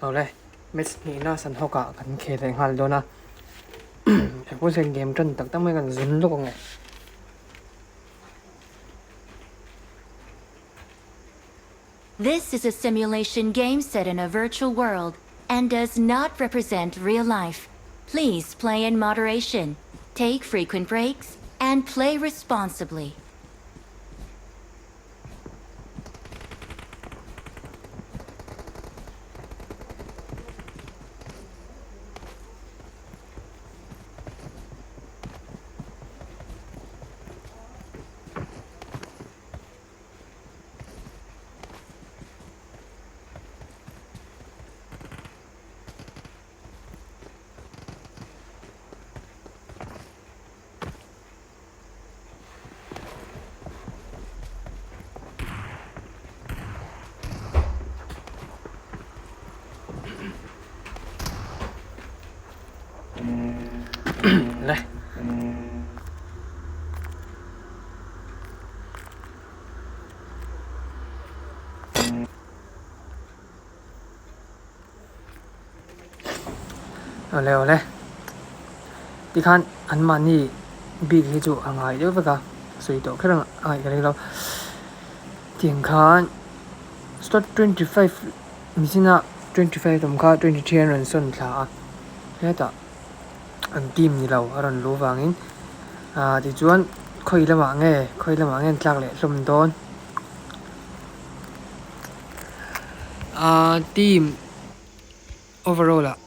Awle, match hnihna Sanhawk ah kan khel leh nghal dawn a, engpawh hian game tan tak tak mai kan zun lawk ang e. This is a simulation game set in a virtual world and does not represent real life. Please play in moderation, take frequent breaks, and play responsibly. Le. Awle awle tikhan an mahni bik hi chu a ngai deuh vek a sawi tawh kher ang a ngaih ka ring lo tiang khan slot 25 mihring ah 25 awm kha 23 an rawn sawn thla a hetah an team ni lo a rawn luh vangin ah tichuan khawi lamah nge khawi lamah nge an tlak leh hlawm dawn ah team overall ah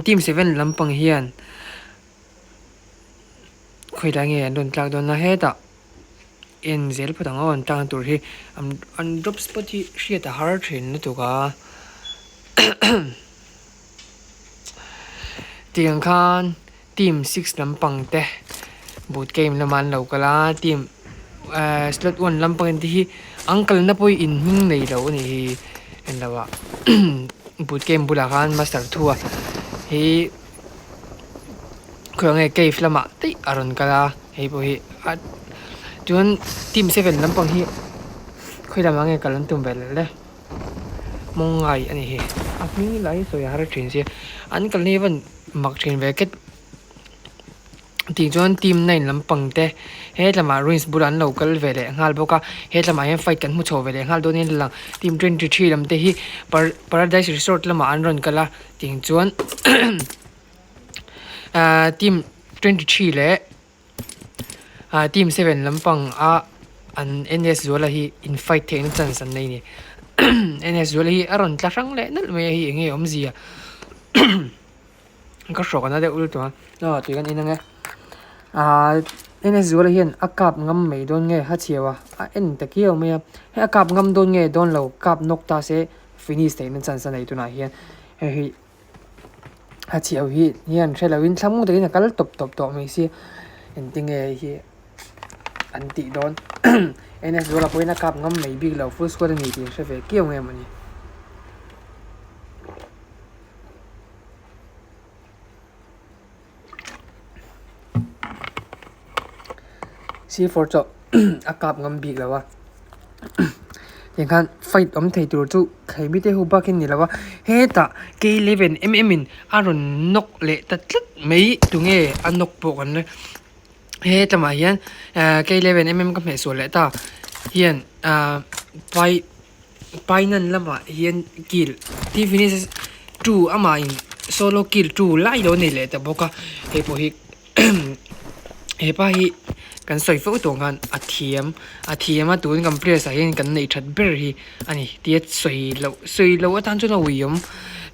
team 7 lampang hian khawi lai nge an rawn tlak dawn a hetah en zel phawt ang aw an tlak na tur hi an drop spot hi hriat a har thin lutuk a. Tiang khan team 6 lampang te boot game lama an lo kal a team ehh slot 1 lampang te hi an kalna pawh hi in hming nei lo a nih hi englo ah boot game bulah khan master thua hi khawiah nge cave lamah daih a rawn kal a hei pawh hi a chuan team 7 lampang hi khawi lamah nge kal an tum ve leh le. Mawngai a ni hi a hming lai sawi a har thin sia an kal ni van mak thin ve ket tih chuan team 9 lampang te hetlamah ruins bulah an lo kal ve leh nghal bawk a hetlamah hian fight kan hmu chho ve leh nghal dawn in a lang team 23 lam te hi paradise resort lamah an rawn kal a tih chuan ahh team 23 leh Ah team 7 lampang a an NS Zuala hi in fight theihna chance an nei a ni. NS Zuala hi a rawn tla hrang leh nalh mai a hei enge awmzia ka hrawk ana deuh lutuk a aw tui kan en ang e. Ah NS Zuala hian a kap ngam mai dawn nge ha chhiau a a en ta kiau mai a hei a kap ngam dawn nge dawn lo kap nawk ta se finish theihna chance a nei tunah hian hei hi. A chhiau hi hian hre loin thlamung takin a kal tawp tawp tawh mai sia engtinge hei hi an tih dawn N_S Zuala pawhin a kap ngam mai bik lo full squad a ni tih an hre ve kiau nge mawni. C4 chu a kap ngam bik lo a tikhan fight awm thei tur chu khaimi te ho bak in ni lo a hetah k eleven em em in a rawn nawk leh ta tlat mai tunge a nawk pawh kan la hetlama hian ahh k eleven em em ka hmeh sual leh ta hian ahh pai painan lamah hian kill t finish two amah in solo kill two lai lo nei leh ta bawk a hei pawh hi. Hepa hi kan sawi fo tawh khan a thiam a thiam a tun kan players ah hian kan neih that ber hi a ni tia sawi loh sawi loh atan chuan a uiawm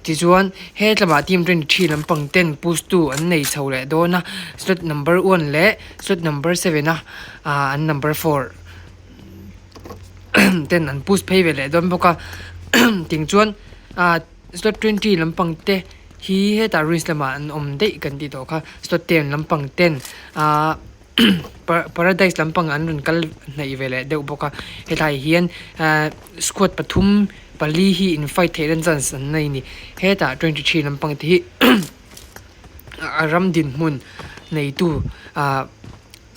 tichuan hetlamah team 23 lampang ten push tu an nei chho leh dawn a slot number 1 leh slot number 7 a ah an number 4 ten an push phei ve leh dawn bawk a ting chuan ah slot 20 lampang te hi hetah ruins lamah an awm daih kan tih tawh kha slot 10 lampang ten ahh paradise lampang an rawn kal hnaih ve leh deuh bawk a hetlai hian ahh squad pathum pali hi in fight theih na chance an nei a ni hetah 23 lampang te hi a ram dinhmun neitu ahh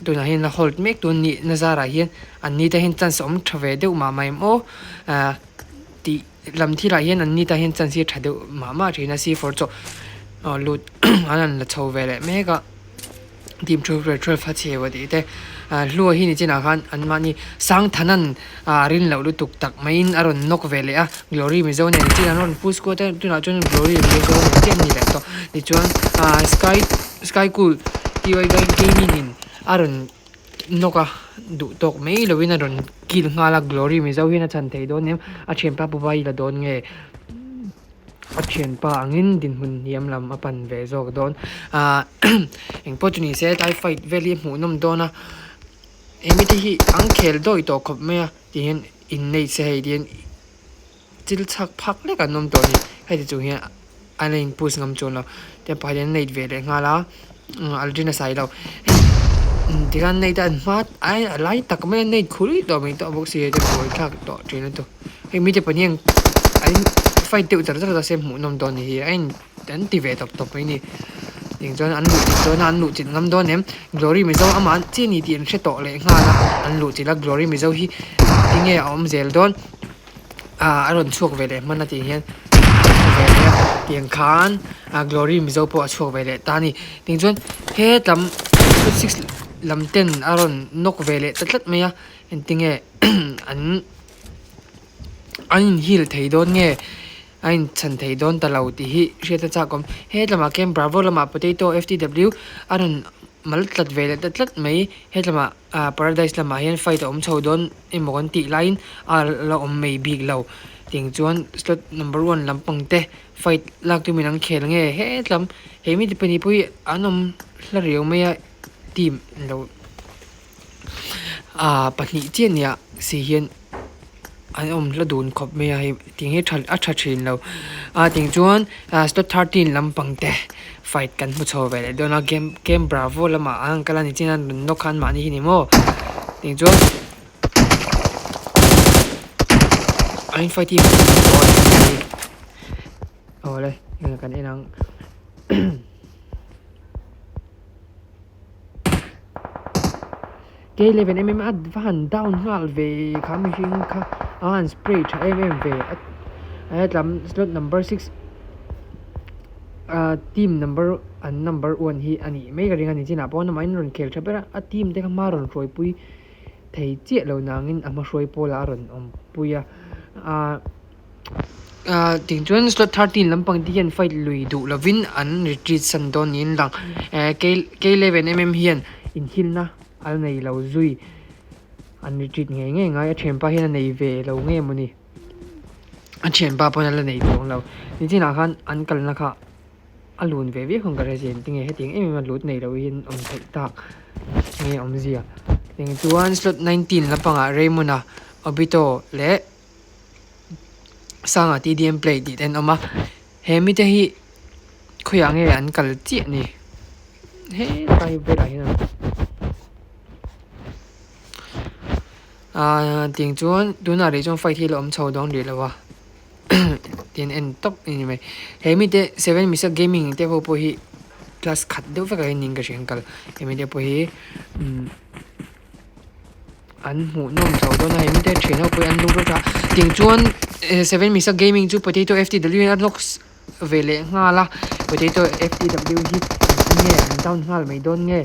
tunah hian a hold mek tur a nih na zarah hian an ni te hian chance a awm tha ve deuh mah mai em aw ahh tih. lam thilah hian an ni tan hian chance hi a tha deuh mah mah thin a c four chaw aw lut an han la chho ve leh mek a team 12 a chheu a tih te ah hlua hi nichinah khan an mahni Sangthanan ah rin loh lutuk tak maiin a rawn nawk ve leh a Glory Mizo nen nichin an rawn push kuat a tunah chuan Glory Mizo nen chiah an ni leh tawh tichuan ah sky sky cool ty gaming in a rawn nawk a duh tawk mai lovin a rawn kill nghal a Glory Mizo hian a chhan thei dawn em a thianpa Pubai la dawn nge. A thianpa angin dinhmun hniam lam a pan ve zawk dawn. Ahh engpawh chu ni se tlai fight vel hi a hmuhnawm dawn a, he mite hi an khel dawi tawh khawp mai a ti hian inneih se hei ti hian thil chhak phak lek an awm tawh a ni. Heti chung hian an la in push ngam chuan lo tin pakhat hian a neih ve leh nghal a Aldrin a sai lo. Tikhan neih te an hma ai a lai tak mai a neih khur tawh mai tawh bawk si hei te buaithlak tawh thin a tu. Hei mite pahnih hian an fight deuh char char ta se hmuh nawm dawn ni hi a in an ti ve tawp tawp mai ni. Tiang chuan an luh chilh dawn a an luh chilh ngam dawn em Glory Mizo amah an chiah ni tih an hre tawh leh nghal a an luh chilh a Glory Mizo hi tinge a awm zel dawn ah a rawn chhuak ve leh hman a tih hian ve leh a tiang khan ah Glory Mizo pawh a chhuak ve leh ta a ni. Tiang chuan hetlam 6 lam ten a rawn nawk ve leh ta tlat mai a engtinge an. An in heal thei dawn nge a in chhan thei dawn ta lo tih hi hriat a chak awm. He lamah khian Bravo lamah Potato FTW a rawn mal tlat ve leh ta tlat mai. He lamah ah Paradise lamah hian fight a awm chho dawn emaw kan tih laiin a la awm mai bik lo. Tiang chuan slot number one lampang te fight lak tumin an khel nge hetlam he mite pahnih pawh hi an awm hla riau mai a team lo. Ahh pahnih chiah nia si hian an awm hla dun khawp mai a hei tih hi tha a tha thin lo a tiang chuan ah step thirteen lampang te fight kan hmu chho ve leh dawn a game game bravo lamah an kal a ni chin a rawn nawk khan mahni hi ni maw tiang chuan an in fight hi awle kan en ang. K11 em em a va han down nghal ve kha mihring kha a han spray tha em em ve a hetlam slot number 6 ah team number an number 1 hi a nih mai ka ring a ni chinah pawh amah in rawn khel tha ber a a team te kha hma rawn hruaipui thei chiah lo nangin a hma hruai pawlah a rawn awmpui a ah. Ahh tiang chuan slot 13 lampang te hian fight lui duh lovin an retreat san dawn niin a lang eh k k eleven em em hian inhilna a nei lo zui an retreat ngei ngei ngai a thianpa hian a nei ve lo nge mawni a thianpa pawn a la nei chuang lo nichinah khan an kalna kha a lun ve viau khan ka hre zin tinge hetiang em em a lut nei lo hi an awm theih tak nge awmzia tiang chuan slot 19 lampangah Raymond-a Obito leh. Sanga TDM play tih te an awm a he mite hi khawiah nge an kal chiah ni hetlai velah hian ahh tiang chuan tunah rih chuan fight hi a la awm chho dawn rih lo a tin en tawp a ni mai he mite seven misa gaming te ho pawh hi class khat deuh vek ah hian niin ka hria an kal he mite pawh hi umm. An hmuh nawm chho dawn a hei mite thian ho pawh hi an lung rawt a tiang chuan seven misa gaming chu potato ftw in a lock ve leh nghal a potato ftw hi engtin nge an down nghal mai dawn nge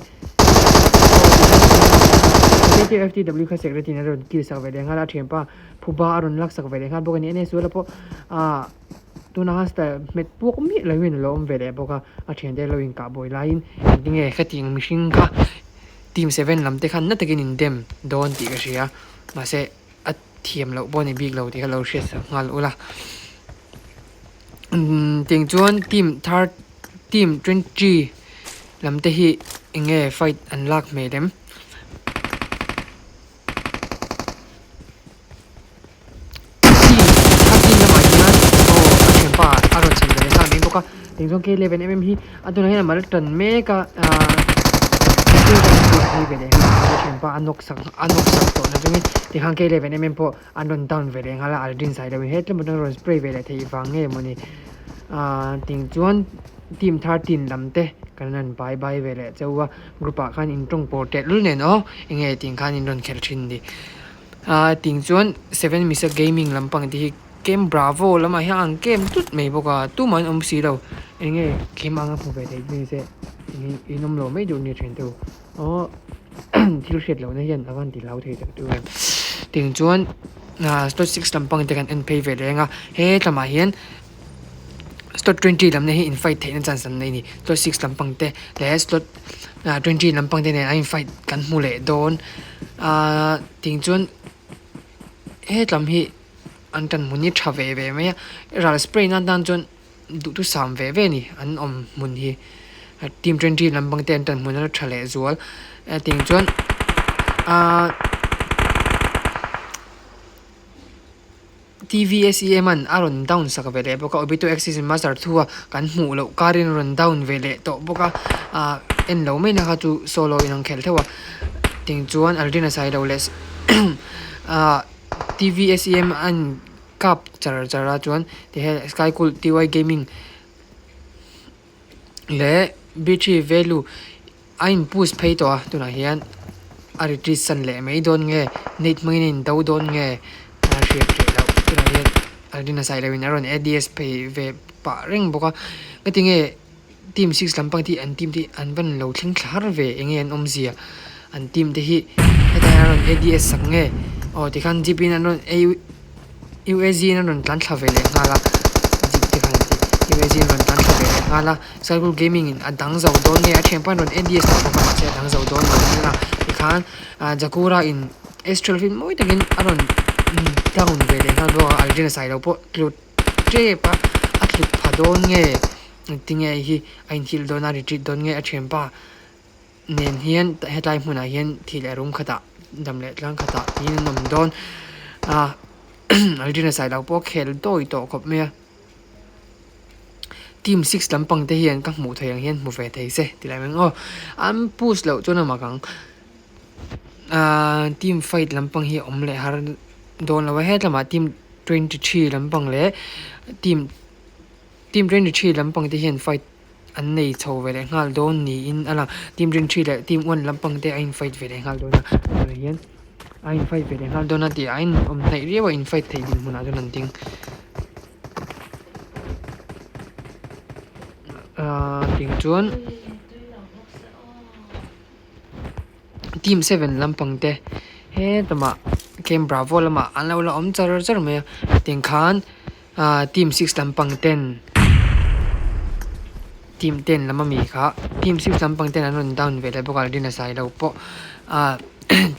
potato ftw kha secret in a rawn kill sak ve leh nghal a thianpa phuba a rawn lak sak ve leh nghal bawk a ni nsual a pawh ah tuna hasta hmet puak miah lo in a lo awm ve leh bawk a a thiante lo inkah buai laiin engtin nge hetiang mihring kha. Team 7 lam te khan na takin in dem dawn tih ka hria mahse a thiam loh pawh a ni bik lo tih kha lo hriat sak nghal ula umm tiang chuan team third team 20 lam te hi eng nge fight an lak hmel em. Team 13 lamah hian aw a thianpa a rawn chhan ve leh nghal mai bawk a tiang chuan k eleven em em hi a tunah hian a mal tan mek a ahh phei ve leh nghal a thianpa a nawk sak a nawk sak tawh na chungin tikhan k eleven em em pawh an rawn down ve leh nghal a aldrin sai lo in hetlem atang rawn spray ve leh theih vang nge mawni ahh tiang chuan team 13 lam te kan rawn bye bye ve leh chauh a group ah khan in tawng pawh tehlul nen aw enge tiang khan in rawn khelh thin ni. Ahh ting chuan seven misa gaming lampang te hi Camp Bravo lamah hian an camp tut mai bawk a tumah an awm si lo eng nge camp anga hmu ve thei chu nise eng in awm lo mai duh nia thian te u aw thil hriat lohna hian a van ti hlau thei tak chu em tiang chuan ah slot six lampang te kan en phei ve leh ang a hetlamah hian slot 20 lam na hi in fight theihna chance an nei a ni slot 6 lampang te leh slot 20 lampang te nen a in fight kan hmu leh dawn ahh tiang chuan hetlam hi an tan hmun hi tha ve ve mai a ral spray na tan chuan duhthusam ve ve a ni an awm hmun hi team 20 lampang te an tan hmun a tha leh zual tiang chuan ahh. TVSEM an a rawn down sak ve leh bawk a, Obito Axis in Master thu a kan hmuh loh karin a rawn down ve leh tawh bawk a, ah en lo mai na kha chu solo in an khelh theuh a, ting chuan Aldrin a sai lo leh ah TVSEM an kap char char a chuan ti hian Skycool TY Gaming leh B3 Value a in push phei tawh a tunah hian a retreat san leh mai dawn nge net hmangin a in do dawn nge a hriat theih loh tunah hian Aldrin a sai loh in a rawn A D S phei ve pah reng bawk a ngatinge team six lampang te hi an team te hi an van lo thleng thla har ve enge an awmzia an team te hi hetah hian a rawn A D S sak nge aw tikhan jeep in an rawn UAZ in a rawn tlan thla ve leh nghal a jeep te khan an ti UAZ in a rawn tlan thla ve leh nghal a cycle gaming in a dang zo dawn nge a thianpa in rawn ADS tawh bawk a mahse a dang zo dawn lo nia tikhan ah Jakura in Astral hi mawi takin a rawn down ve leh nghal bawk a Aldrin a sai lo pawh tlut tep a a tlut pha dawn nge engtinge hei hi a inhilh dawn a retreat dawn nge a thianpa nen hian hetlai hmunah hian thih leh rum khatah dam leh tlang khatah tiin an awm dawn a Aldrin a sai lo pawh a khel dawi tawh khawp mai a team six lampang te hian ka hmuh theih ang hian hmu ve thei se ti lai mai ang aw an push loh chuan a mak ang ahh team fight lampang hi a awm leh har dawn lo a hetlamah team 23 lampang leh team team 23 lampang te hian fight. an nei chho ve leh nghal dawn niin a lang team rin thi leh team one lampang te a in fight ve leh nghal dawn a tunah hian a in fight ve leh nghal dawn a tih a in awm hnaih riau a in fight theih din hmunah chuan an ding ahh tiang chuan team seven lampang te hetlama camp bravo lamah an lo la awm char char mai a tiang khan. Ahh team six lampang ten team ten lam ami kha team six lampang ten an rawn down ve leh bawk a Aldrin a sai lo pawh ahh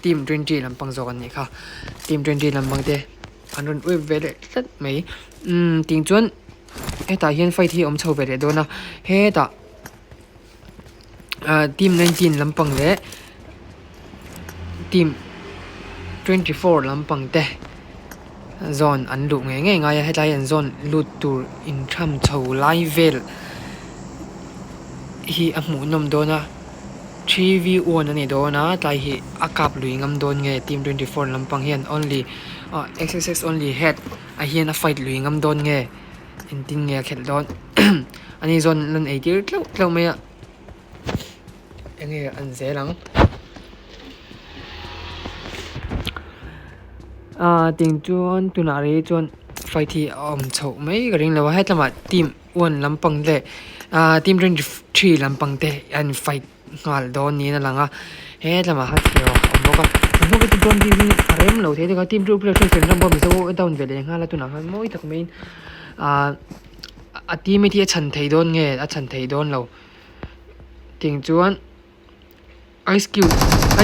team 20 lampang zawk an nih kha team 20 lampang te an rawn uip ve leh tlat mai umm ting chuan hetah hian fight hi a awm chho ve leh dawn a hetah ahh team 19 lampang leh team 24 lampang te zawn an luh ngei ngei ngai a hetlai an zawn lut tur intham chho lai vel hi a hmuh nawm dawn a three v one a ni dawn a tlai hi a kap lui ngam dawn nge team 24 lampang hian only ah xxx only head a hian a fight lui ngam dawn nge. Engtin nge a khelh dawn ani zawn an ei tir tleuh tleuh mai a enge an zel ang ah tiang chuan tunah rei chuan fight hi a awm chhoh mai ka ring lo a hetlamah team one lampang leh ah team 23 lampang te an fight. Nghal dawn niin a lang a hetlama kha thir a awm bawk a hnuhnawk hi chu dawn bik hi a rem lo thei deuh a team two player chuan ram pawh mizo a down ve leh nghal a tunah khan mawi tak maiin ahh a team hi a chhan thei dawn nge a chhan thei dawn lo tiang chuan ice cube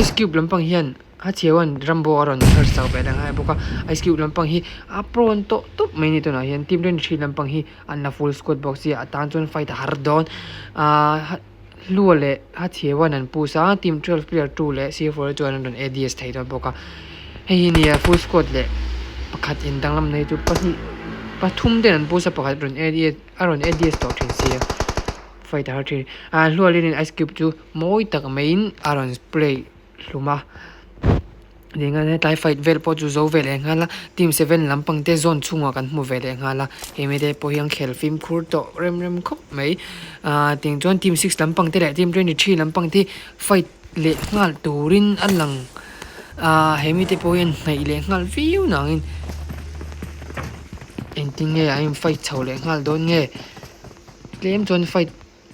ice cube lampang hian a chheu an rambo a rawn chhar chho ve leh nghal bawk a ice cube lampang hi a prawn tawh tawp mai a ni tunah hian team 23 lampang hi an la full squad bawk sia a tan chuan fight a har dawn ahh. Hlua leh Hathiawan an push a, team 12 player 2 leh C4 chuan an rawn ADS thei dawn bawk a. Hei hi nia full squad leh pakhat in danglam nei chu pahnih pathum ten an push a pakhat rawn ADS a rawn ADS tawh thin sia fight a har thin. Ah Hlua leh Ice Cube chu mawi tak maiin a rawn play hlum a. Tinge hetlai fight vel pawh chu zo ve leh nghal a team seven lampang te zone chhungah kan hmu ve leh nghal a hemi te pawh hian khel fimkhur tawh rem rem khawp mai ahh tiang chuan team six lampang te leh team 23 lampang te fight leh nghal turin a lang ahh hemi te pawh hian hnaih leh nghal viau nangin. Engtin nge an in fight chho leh nghal dawn nge? Tlem chuan fight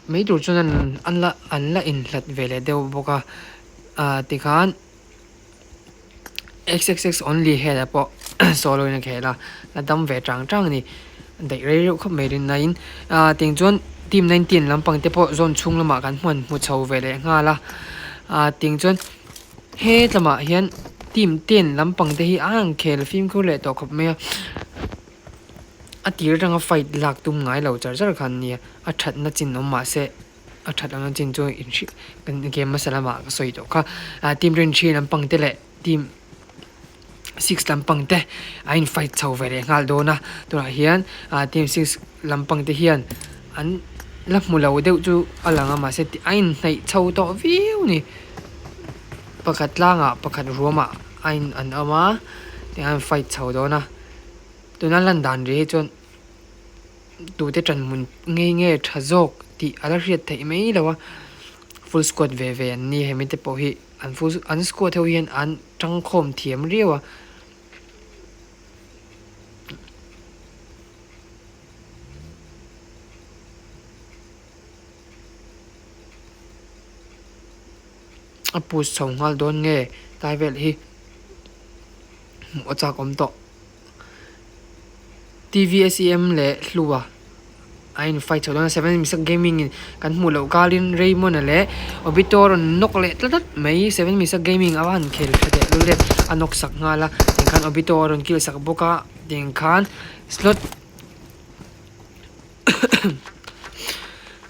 mai tur chuan an la an la inhlat ve leh deuh bawk a ah tikhan xxx only head ah pawh solo in a khel a la dam ve chang chang a ni daih rei reuh khawp mai rin aiin ah tiang chuan team 19 lampang te pawh zone chhung lamah kan hman hmu chho ve leh nghal a ah tiang chuan he tlamah hian team ten lampang te hi a han khel fimkhur leh tawh khawp mai a a tir atanga fight lak tum ngai lo char char kha an nia a thatna chin awm mahse a that anga chin chu inhrih kan game hmasa lamah ka sawi tawh kha ah team rinchhi lampang te leh team six lampang te a in fight chho ve leh nghal dawn a tunah hian ah team six lampang te hian an la hmu lo deuh chu a lang a mahse a inhnaih chho tawh viau a ni pakhat tlangah pakhat ruamah a in an awm a tihian an fight chho dawn a tuna lan dan rih hi chuan. tute ṭan hmun nge nge ṭha zawk tih a la hriat theih mai lo a full squad ve ve an ni hemi te pawh hi an full an squad ho hian an tangkhawm thiam riau a. A push chho nghal dawn nge tlai vel hi hmuh a chak awm tawh. TVSEM leh Hlua a in fight chho dawn a seven misak gaming in kan hmuh loh kalin Raymond a leh Obito a rawn nawk leh tlat tlat mai seven misak gaming a va han khel tha teh lul em a nawk sak nghal a tiang khan Obito a rawn kill sak bawk a tiang khan slot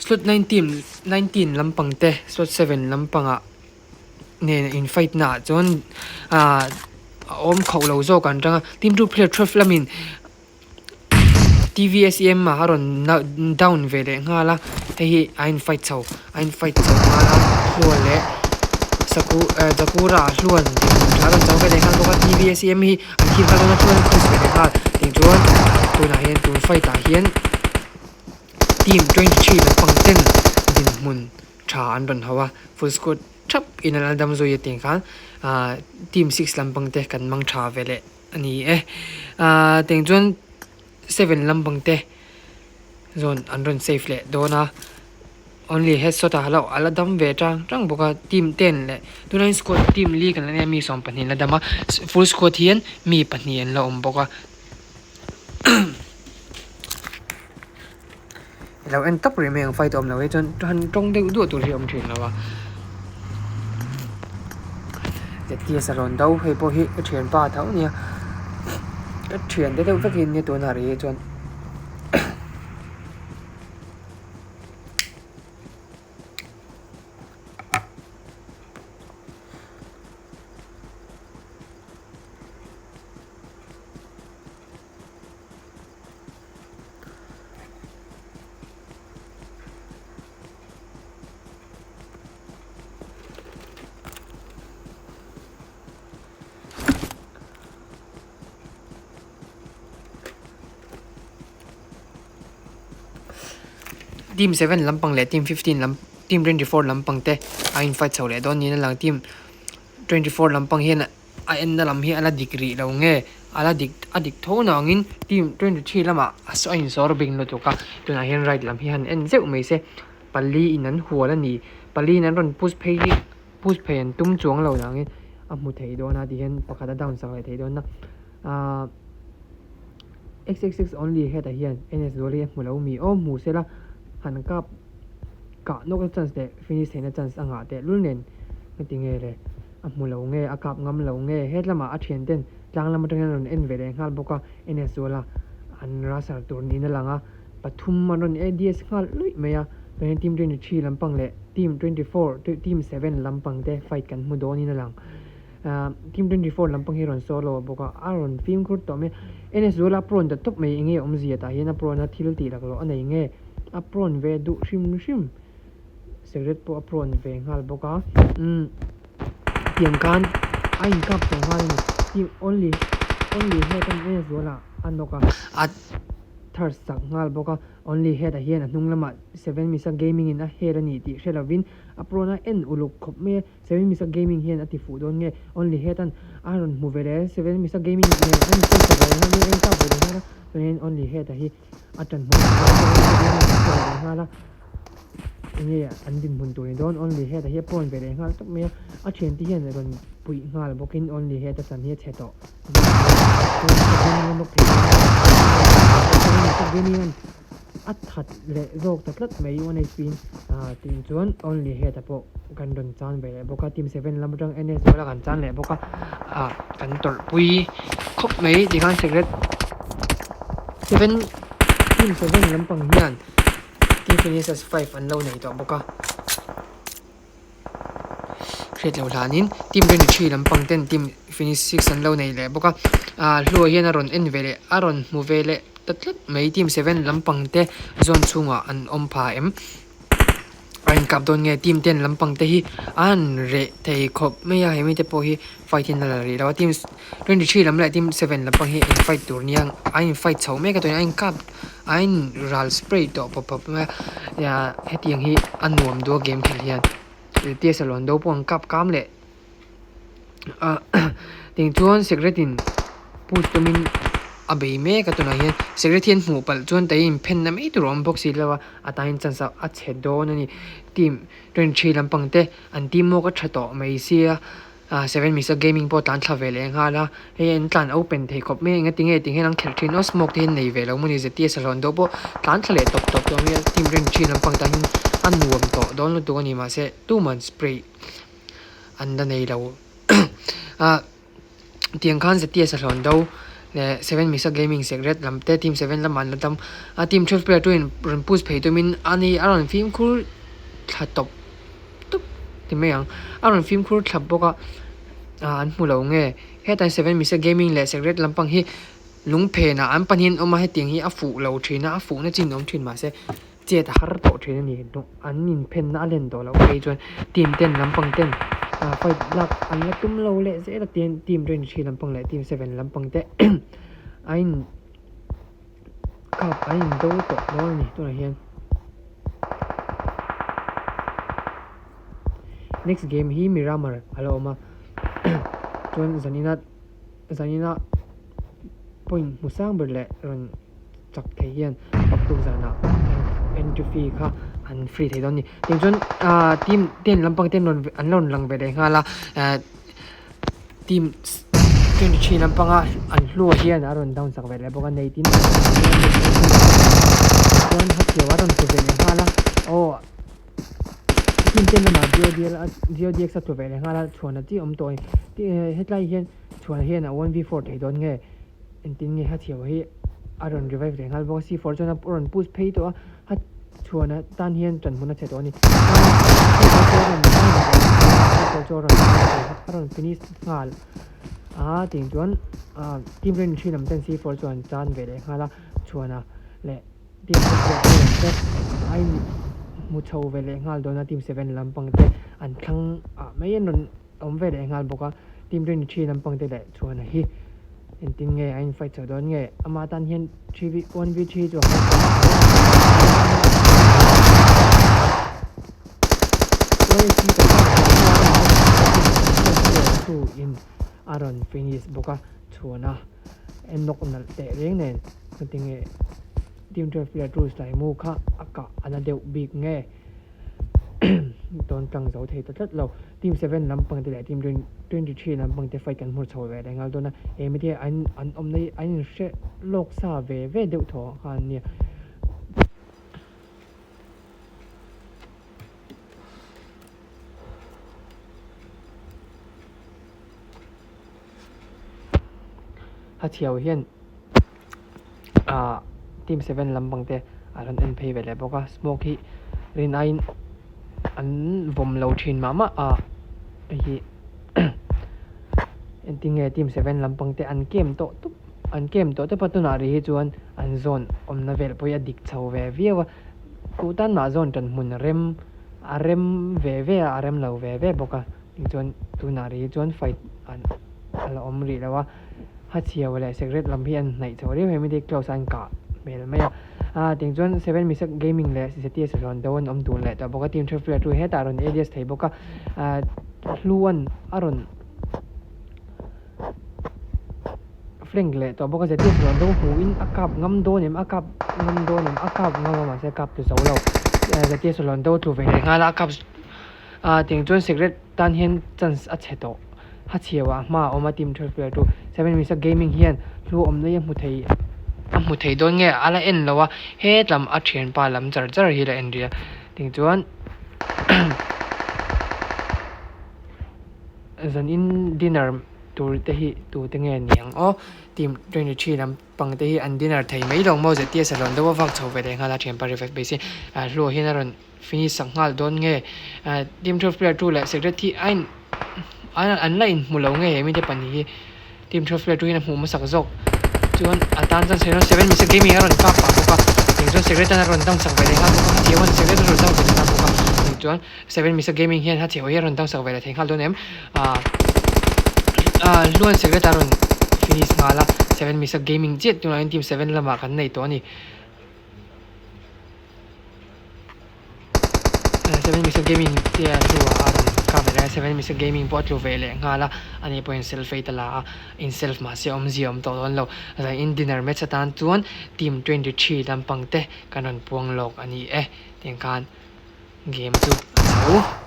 slot 19 19 lampang te slot 7 lampangah nen in fight na ah chuan ahh a awm khauh lo zawk an tang a tin two player twelve lamin T_V_S_E_M ah a rawn down ve leh nghal a hei hi a in fight chho a in fight chho nghal a hluan leh saku eh jakura ah hluan tha a rawn chho ve leh nghal bawk a T_V_S_E_M hi an khi nghal dawn a hluan a ve leh nghal tichuan tunah hian tun fight ah hian team 23 lampang ten dinhmun. tha an rawn ho a full squad thap in an la dam zui a tih khan ahh team six lampang te kan mang tha ve leh a ni e ahh tiang chuan seven lampang te zawn an rawn save leh dawn a only headshot ah hlauh a la dam ve tang tang bawk a team ten leh tunlai squad team li kan la nei a mi 12 an la dam a full squad hian mi pahnih an la awm bawk a. I lo en tawp rih mai ang fight awm lo hi chuan han tawng deuh duah tur hi a awm thin lo a Zetias a rawn do hei pawh hi ka thianpa tho a nia ka thian te deuh vek hi an nia tunah rih hi chuan. Team 7 lampang leh team 15 lam team 24 lampang te a in fight chho leh dawn niin a lang team 24 lampang hian a enna lam hi a la dik rih lo nge a la dik a dik tho nangin team 23 lamah a a insawr bing lutuk a tunah hian right lam hi han en zeuh mai se pali in an hual a ni pali in an rawn push phei hi push phei an tum chuang lo nangin a hmu thei dawn a tihian pakhat a down sak leh thei dawn a ahh xxx only hetah hian ns zual hi a hmu lo mi aw hmu sela han kap kah nawk na chance leh finish theihna chance a ngah teh lul nen heti nge le. A hmu lo nge, a kap ngam lo nge, he lamah a thian ten tlang lam atangin an rawn en ve leh nghal bawk a, en sual a, an rasar tur niin a lang a, pathum an rawn ADS nghal luih mai a, chuanin team 23 lampang leh team 24, team 7 lampang te fight kan hmu dawnin a lang. Ahh team 24 lampang hi a rawn solo a bawk a, a rawn fimkhur tawh mai a, en sual a prawn ta tawp mai, enge awmzia tah hian a prawn a thil tih laklawh a nei nge, a prawn ve duh hrim hrim. Cigarette pawh a prawn ve nghal bawk a umm tiang khan a inkap tawh nghal a ni team only only head a ni zual a a nawk a a. thirst sak nghal bawk a, Only Head ah hian a hnung lamah Seven Misa Gaming in a hel a ni tih hre lovin a prawn a en uluk khawp mai a, Seven Misa Gaming hian a ti fuh dawn nge Only Head an a rawn hmu ve leh Seven Misa Gaming nen an insawi ta ve leh nghal mai a, a inkap ve leh nghal a, chuanin Only Head a hi a ṭan hmawk ta dawn Seven Misa Gaming a hre ve leh nghal a, enge an dinhmun tur ni dawn Only Head a hi a prawn ve leh nghal tawp mai a, a ṭhiante hian rawn puih nghal bawkin Only Head a chan hi a chhe tawh. A that leh zawk ta tlat mai one hp in tih chuan only head a pawh kan rawn chan ve leh bawk a team seven lam atang ns zuala kan chan leh bawk a ah kan tawrh pui khawp mai tikhan secret seven team seven lampang hian team finishes five an lo nei tawh bawk a. Hriat loh hlanin team 23 lampang ten team finish six an lo nei leh bawk a ah hlua hian a rawn en ve leh a rawn hmu ve leh ta tlat mai team seven lampang te zawn chhungah an awm pha em a inkap dawn nge team ten lampang te hi an reh thei khawp mai a hemi te pawh hi fight hian a la rih lo a team 23 lam leh team seven lampang hi in fight tur nia a in fight chho mek a tunah a inkap A in ral spray tawh pawp pawp mai a hetiang hi a nuam duh a game khelh hian T S a lawn do pawh an kap kam leh ah tiang chuan cigarette in push tumin a bei mek a tunah hian cigarette hi an hmuh palh chuan tei in phen na mai tur a awm bawk si lo a a tan hian chance a chhe dawn a ni team 23 lampang te an team work a tha tawh mai sia. Ah seven misa gaming pawh tlan thla ve leh nghal a hei an tlan open thei khawp mai a enga tinge tih hian an khelh thin a smoke te hian nei ve lo maw ni zts a hlawn deuh pawh tlan thla leh tawp tawp tawh mai a team rin thin lampang tan hian a nuam tawh dawn lutuk a ni mahse tuman spray an la nei lo ah tiang khan zts a hlawn deuh leh seven misa gaming secret lam te team seven lamah an la dam a team twelve player tu in rawn push phei tumin ani a rawn fimkhur thla tawp. tup ti mai ang a rawn fimkhur thlap bawk a ah an hmu lo nge hetlai seven misa gaming leh secret lampang hi lung phenah an pahnih an awm a hetiang hi a fuh lo thin a a fuh na chin a awm thin mahse chet a har tawh thin a ni an inphen na a len tawh loh phei chuan team ten lampang ten ah fight lak an la tum lo leh zel a tin team twenty three lampang leh team seven lampang te a in Cup an indo tawh dawn a ni tunah hian. Next game hi Miramar a la awm a chuan zanina zanina point hmu sang ber leh rawn chak thei hian paktuk zanah entry fee kha an free thei dawn a ni. Tiang chuan ah team ten lampang ten rawn an rawn lang ve leh nghal a eh. Team 23 lampanga an hlua hian a rawn down sak ve leh bawk a nei tin chuan hathiau a rawn tlu ve leh nghal a aw team ten lamah GODL a GODX a tlu ve leh nghal a chhuan a chi awm tawh a ni hetlai hian chhuan hian a 1v4 thei dawn nge engtin nge hathiau hi a rawn revive leh nghal bawk a c4 chuan a rawn push phei tawh a Chhuana tan hian ṭanhmun a chhe tawh a ni. Chuan chu a rawn a rawn finish nghal a tih chuan team rin thin lam ten C4 chuan chan ve leh nghal a Chhuana leh team lam te a in hmu chho ve leh nghal dawn a team seven lampang te an thlang ah mai an rawn awm ve leh nghal bawk a team rin thin lampang te leh Chhuana hi Engtin nge a in fight chho dawn nge? Amah tan hian 3v 1v3 chu a har tawh hle in a rawn finish bawk a chhuan a en nawk nalh teh reng nen engtin nge team 12 player two slai mu kha a kah a na deuh bik nge? Tawn tlang zo thei ta tlat lo. Team seven lampang te leh team 23 lampang te fight kan hmur chho ve leh nghal dawn a. He mite an an awmna hi an inhre lawk sa ve ve deuh thaw kha an nia. Hathiau hian ah team seven lampang te a rawn en phei ve leh bawk a smoke hi rin aiin an vawm lo thin mah mah a hei hi engtin nge team seven lampang te an kem tawh tup an kem tawh tawp a tunah rih hi chuan an zawn awmna vel pawh hi a dik chho ve viau a duh tan mah zawn tan hmun rem a rem ve ve a a rem lo ve ve bawk a. Tichuan tunah rih hi chuan fight an a la awm rih lo a, Hachhiau leh Secret lam hi an hnaih chho riau hemi te close a an kah hmel. hmel mai a. Ah tiang chuan Seven Misak Gaming leh ZTS rawn do an awm dun leh tawh bawk a, team third player chu hetah a rawn ADS thei bawk a, ah Hluan a rawn flank leh tawh bawk a, ZTS rawn do hmuhin a kap ngam dawn em, a kap ngam dawn em, a kap ngam a mahse a kap tu zo lo, ZTS rawn do tlu ve leh nghal a, a kap ah tiang chuan Secret tan hian chance a chhe tawh. Ha chhiau ah hma a awm a team third player chu Seven Misa Gaming hian hlu awm na hi a hmu thei a hmu thei dawn nge a la en lo a hetlam a thianpa lam char char hi la en rih a ting chuan zanin dinner tur te hi tu te nge niang aw team 23 lam pang te hi an dinner thei mai lo maw zet tia salon deuh a vak chho ve leh nghal a thianpa revive base hi hlu ah hian a rawn Finish sak nghal dawn nge? Team 12 player 2 leh Secret hi a in an la inhmu lo nge he mite pahnih hi Team 12 player 2 hian a hmuh hmasak zawk chuan a tan chuan Seven Seven Misa Gaming a rawn kap pah bawk a eng chuan Secret an a rawn down sak ve leh nghal bawk a Hacheu an Secret a rawn down ve leh nghal bawk a eng chuan Seven Misa Gaming hian Hacheu hi a rawn down sak ve leh thei nghal dawn em ah ah Hluan Secret a rawn finish nghal a Seven Misa Gaming chiah tunah hian Team 7 lamah kan nei tawh a ni. Seven Misa Gaming tia hnuah a rawn kap leh a, Seven Misa Gaming pawh a tlu ve leh nghal a, ani pawhin self ei ta la a, in self mahse awmzia a awm tawh dawn lo. Zanin dinner match atan chuan team 23 lampang te kan rawn puang lawk a ni e, tiang khan game chu a zo.